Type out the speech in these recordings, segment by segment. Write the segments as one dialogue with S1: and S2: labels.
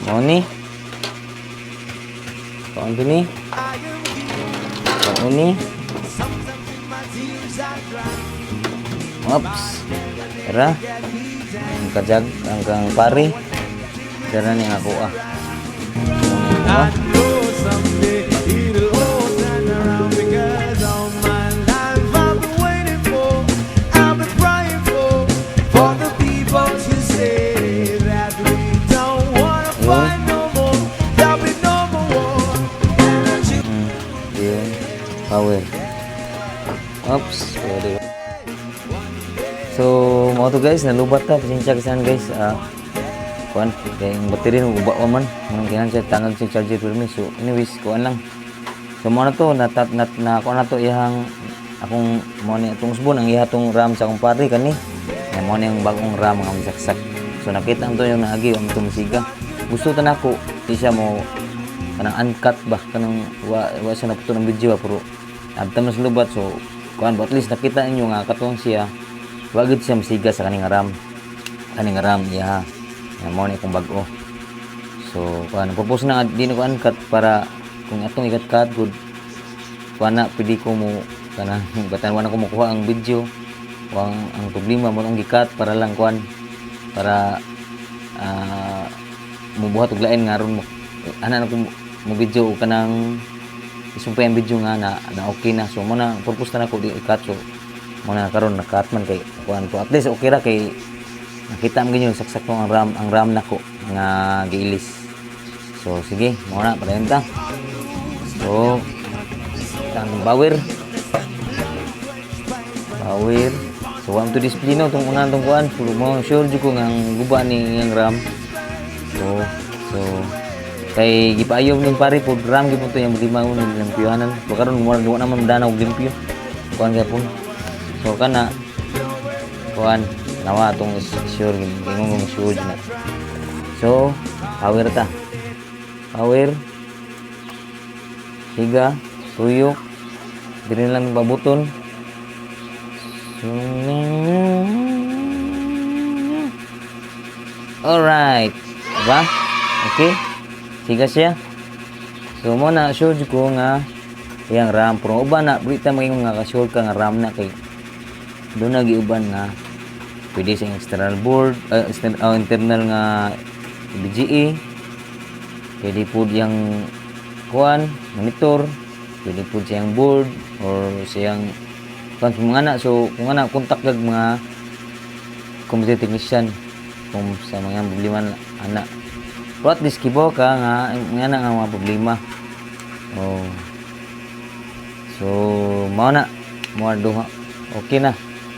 S1: Mao ni. Paon ni. Paon ni. Oops. Tara. Ang kajag, ang kang pare. Tara ni ako ah.
S2: I know someday it'll all turn around because all my life I've been waiting for, I've been praying for the people to say that we don't wanna fight no more, there'll be no more war. And the
S1: Yun. Power. Oops. Pwede. So, mao to guys, nalubat ta. Pasensya ka guys. Ah, kuan kay ang battery no uba pa man. Manong kinahanglan siya tangag sa charger permi. So, anyways, kuan lang. So, mao na to na na, na kuan na to iyang akong mao ni atong usbon ang iya tong RAM sa akong pare kani. Ya mao ni ang bagong RAM nga saksak. So, nakita ang to yung naagi ang itong musiga. Gusto ta nako di siya mo kanang uncut ba, kanang wa siya naputo ng video ba, pero abta mas lubat, so kuan ba, at least nakita ninyo nga katong siya wa gid siya masiga sa kaning RAM iya. Ya, mao ni akong bag-o. So kuan, purpose na di na ko uncut para kung atong ikat-cut good kuan na pwede ko mo kanang batan wa na ko makuha ang video o ang problema mo ang gikat para lang kuan para mubuhat og lain nga aron mo ana na ko mo video o kanang isumpay ang video nga na okay na. So mo na purpose na nako di i-cut. So mo na karon na-cut man kay kuan po, at least okay ra kay nakita mo ganyan saksak ko ang RAM nako nga giilis. So sige, mo na padayon ta. So ang power power. So wa to display no tong unahan tong kuan, pero mo sure jud ko nga ang guba ni ang RAM. So kay gipaayo ning pare po RAM gyud po to yung lima mo limpyohanan. So karon mo wa naman dana og limpyo. Kuan gyapon. So kana kuan nawa atong sure ingon kong sure na. So power ta. Power. Siga, tuyok. Diri lang babuton. So, alright. Diba? Okay? Siga siya. So, mo na, sure ko nga iyang RAM. Pero uban na, dili ta maingon nga ka-sure ka nga RAM na kay doon na giuban nga pwede sa external board, internal nga BGA, pwede po yung kuan, monitor, pwede po siyang board, or siyang kuan sa mga na. So, kung ana, contact lag mga computer technician kung sa mga problema na ana. Pero at least kibaw ka nga nga na nga mga problema. Oh. So, mao na. Mao na duha. Okay na.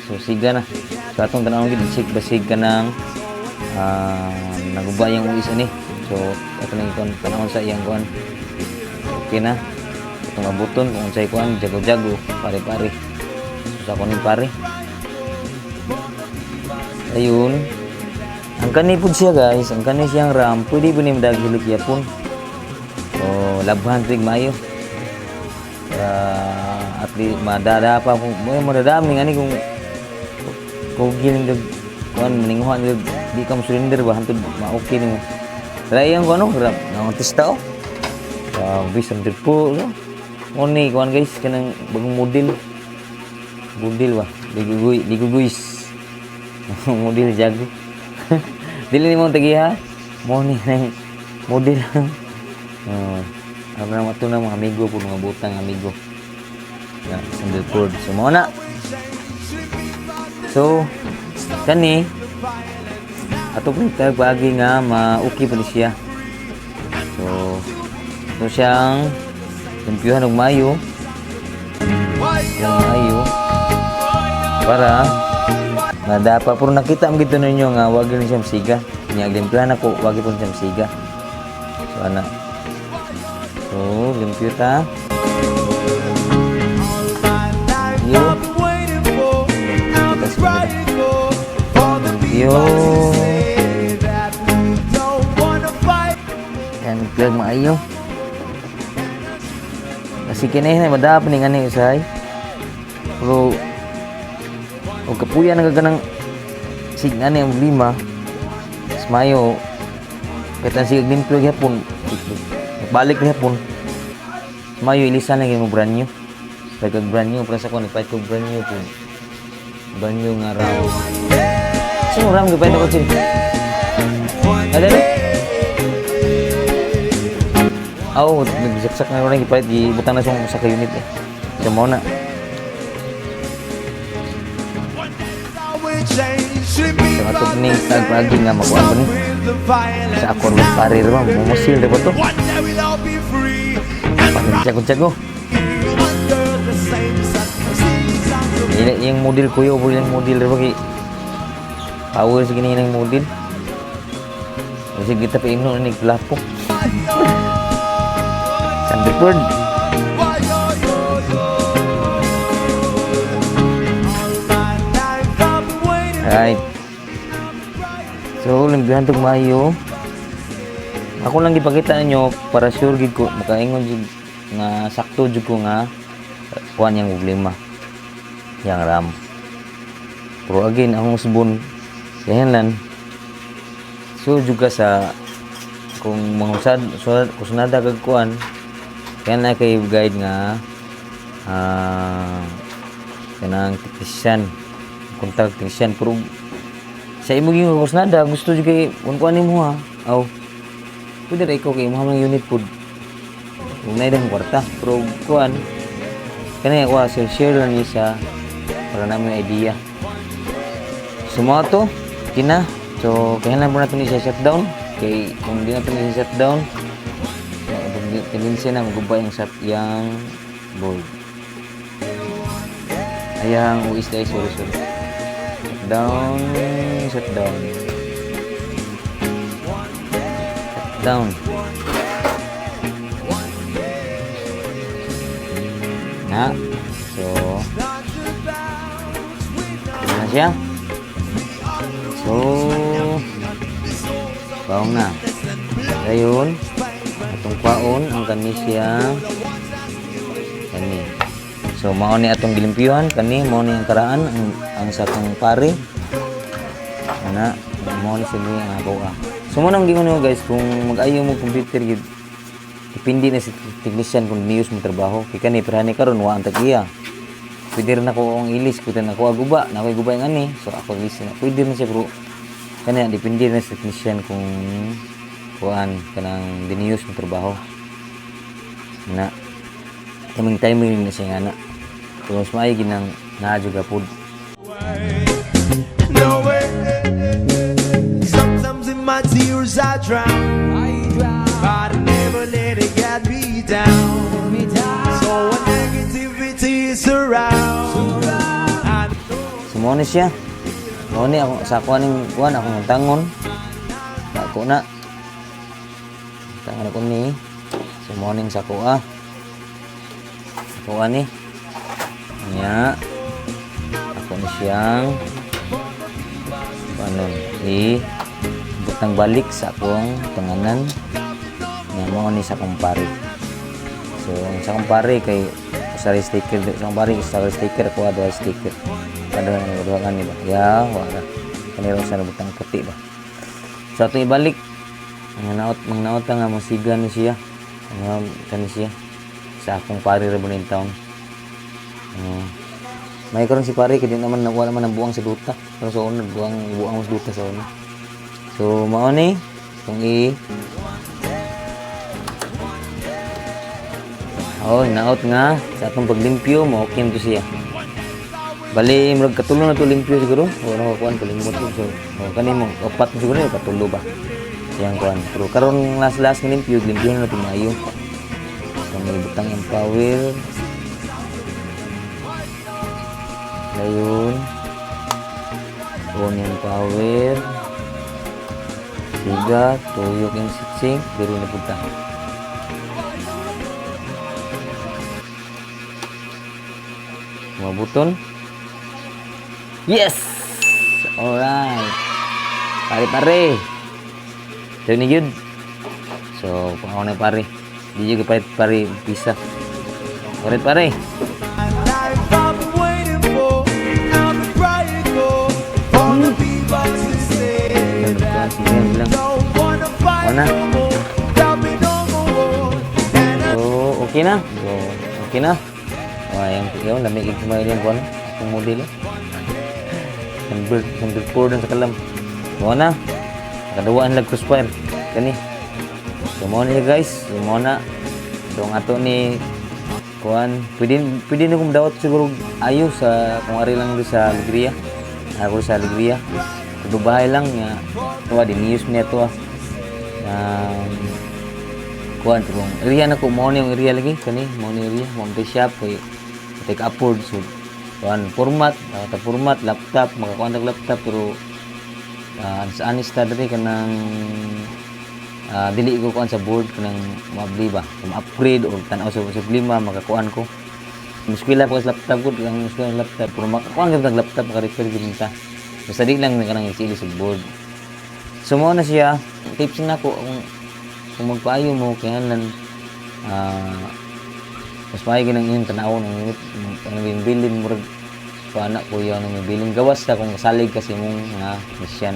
S1: So, siga na. So, atong tanawon gid sig basig ka ng naguba yung uis ani. So, ato nang ikon tanawon sa iyang kuan. Okay na. Itong abuton kung unsay kuan, jago-jago, pare-pare. So, sa kuning pare. Ayun. Ang kani pud siya guys, ang kani siyang RAM, pwede ba ni madaghilok yapon? O labhan tuig maayo. Para at least madada pa kung mo madadami ngani kung giling dag kuan maninguhan dag di ka mo surrender ba hantod ma-okay nimo. Try ang kuan, grab nang artista oh. Wow, bisang po no. Mo ni kuan guys, kanang bagong model. Model ba? Ligugoy, ligugoys. Model jago. Dili nimo tagiha. Mo ni nang model. Oh, ano na ato na mga amigo po, mga butang amigo. Na sandalwood. So mo na. So kani ato po paagi nga ma-okay pa ni siya. So ito siyang limpyuhan og mayo. Yung mayo para madapa, pero nakita mo gito ninyo nga wag ni siya siga. Nya limpyuhan ako, wag po siya siga. So ana. So limpyo ta.
S2: All my life
S1: Yo.
S2: I've been waiting for, I've been
S1: Kita sa
S2: crying for the
S1: Yo.
S2: people to say that we don't wanna fight.
S1: Yan, plug maayo. Kasi kini na madapa ni ngani usahay. Pero og kapuya na ka ganang sig ngani ang problema. Mas mayo Kahit ang sige limpyo gyapon, balik gyapon. Mayo ilisan lang mo brand new. Pag brand new para sa ko nagpalit ko brand new po. Brand new nga RAM. Sino RAM gipalit ako sin? Ada ni? Aw, nagsaksak na rin gipalit, gibutang na siyang sa ka unit eh. So mao na. Sa atong ning tagpagi nga makuan ba ni? Sa ako rin pare ra ba, mumusil ra ba to?
S2: One day we'll all be free and
S1: Jago-jago.
S2: Under the same sun, sing songs of
S1: Ila yung model kuyo po, yung model ra ba kay power sa gini yung model. Kasi kita pa ino ni plapok. Thunderbird.
S2: Why, yo, yo, yo. All my life I've been waiting.
S1: Right. So, limpihan tog maayo. Ako lang gipakita ninyo para sure gid ko makaingon jud nga sakto jud ko nga kuan yang problema yang RAM. Pero again, ang usbon lang. So juga sa kung mangusad kusunada kag kuan kaya na kay guide nga kanang technician, contact technician, pero sa imo gyud kusnada gusto jud kay kun kuan nimo ha. Aw, pwede ra ikaw kay imo lang unit pud kung naay dahang kwarta, pero kuan kani ako share share lang ni siya para namin idea. So mga to kina, so kailangan po natin siya shutdown kay kung di natin siya shutdown, tendency na maguba yung shut yang board ayang OS dahil. Sorry, sorry. Shutdown, shutdown, shutdown na. So yun na siya. So baong na ayun atong kwaon ang kani siya kani. So mao ni atong gilimpyuhan kani, mao ni ang karaan ang sa akong pare ana, mao ni sila ang ako ah. So mo nang gingon guys, kung mag-ayo mo computer gid, depende na sa technician kung niyos mo trabaho kay kani pirani karon wa ang tag-iya. Pwede rin ako ang ilis, pwede na ako aguba, na ako guba yung ani, so ako ilis na. Pwede rin siya, pero kani depende na sa technician kung kuan kanang diniyos mo trabaho na timing timing na siya nga na. Pero mas maayo ginang naa jud ka pod.
S2: No way. Sometimes in my tears I drown. But I never let it get me down. So when negativity surround, I
S1: So mao ni siya. Mao ni ako sa ako aning kuan akong tangon. Ako na. Tangon ako ni. So mao ning sa ako ah. Ako ani. Nya. Ako ni siyang panon i butang balik sa akong tanganan nga mao ni sa akong pare. So ang sa akong pare kay usa ra sticker, sa akong pare usa ra sticker, ako duha sticker. Kada nga duha kani ba? Ya, wala. Kani ra sa butang puti ba. So atong ibalik ang naot mang naot nga mosiga ni siya. Ang kani siya sa akong pare ra bunin taon. May karon si pare kay di naman wala man ang buang sa duta. Pero sa una buang buang sa duta sa una. So mao ni kung i oh, naot nga sa atong paglimpyo mo okay to siya. Bali murag katulo na to limpyo siguro. Wala ko kuan kalimot ko. So oh, kani mo upat siguro ni katulo ba. Yang kuan. Pero karon last last nga limpyo, limpyo na to maayo. Kung ibutang yung power. Dayon. On yung power. Siga, tuyok yung sitsing, diri na punta. Mga buton. Yes! Alright. Pare-pare. Ito ni yun. So, kung ako na pare. Di juga pare pare pisa. Pare pare.
S2: Life I've been waiting for, I've been praying for the people to say
S1: Yan,
S2: that
S1: sige lang.
S2: don't wanna fight.
S1: Na.
S2: No more, there'll be no more war. And I
S1: So, okay na. So, okay na. Oh, ayan, yun, lamig yung yung kuan, ang modelo. Number 4 dun sa kalam. Mao na. Nakaduwaan lag crossfire. Kani. So, mao na siya, guys. So, mao na. So, ang ato ni kuan, pwede pwede na kong dawat siguro ayo sa kung ari lang doon sa Alegria. Ako sa Alegria. Sa bahay lang nga tuwa din use niya to ah. Kuan kung area na ko, mao ni yung area lagi kani, mao ni area mo ang shop kay take afford. So kuan, format ta, format laptop, makakuan tag laptop, pero sa anis ta diri kanang dili ko kuan sa board kanang maabli ba, kung upgrade or tan-aw sa problema makakuan ko. Eskwela ko sa laptop ko, ang eskwela sa laptop, pero makakuan gyud tag laptop, maka-repair gyud ta, basta di lang kanang isili sa board. So mao na siya, tips na ko, kung magpaayo mo, kinahanglan mas maayo gyud ang inyong tan-awon ang unit, ang yung bilin, murag paana ko yan ang bilin, gawas sa kung kasalig kasi mong mga technician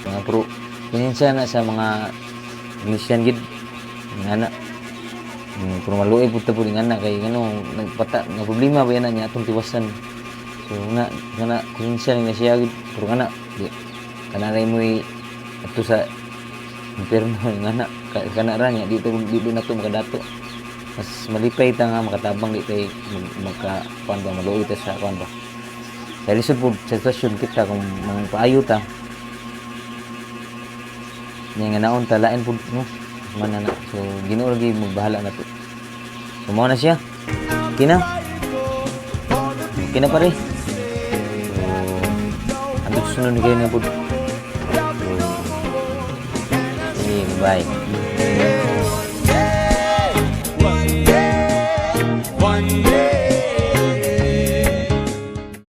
S1: mga pro pasensya na sa mga technician gid nga na. Pero maluoy pud ta pud nga na kay ngano nagpata nga problema ba yan na niya atong tiwasan. So nga nga pasensya na siya gid, pero nga na di kana ray mo'y ato sa impierno nga na kana ra niya dito dito na to makadato. Mas malipay ta nga makatabang, di tay maka kuan ba, maluoy ta sa kuan ba, sa lisod pud sa sitwasyon kita kung mga paayo ta niya nga naon ta, lain pud no man na. So Ginoo lagi magbahala na to. So mao na siya, kina kina pare. So ambot sunod kayo na pud. So sige, bye.
S2: One day, one day.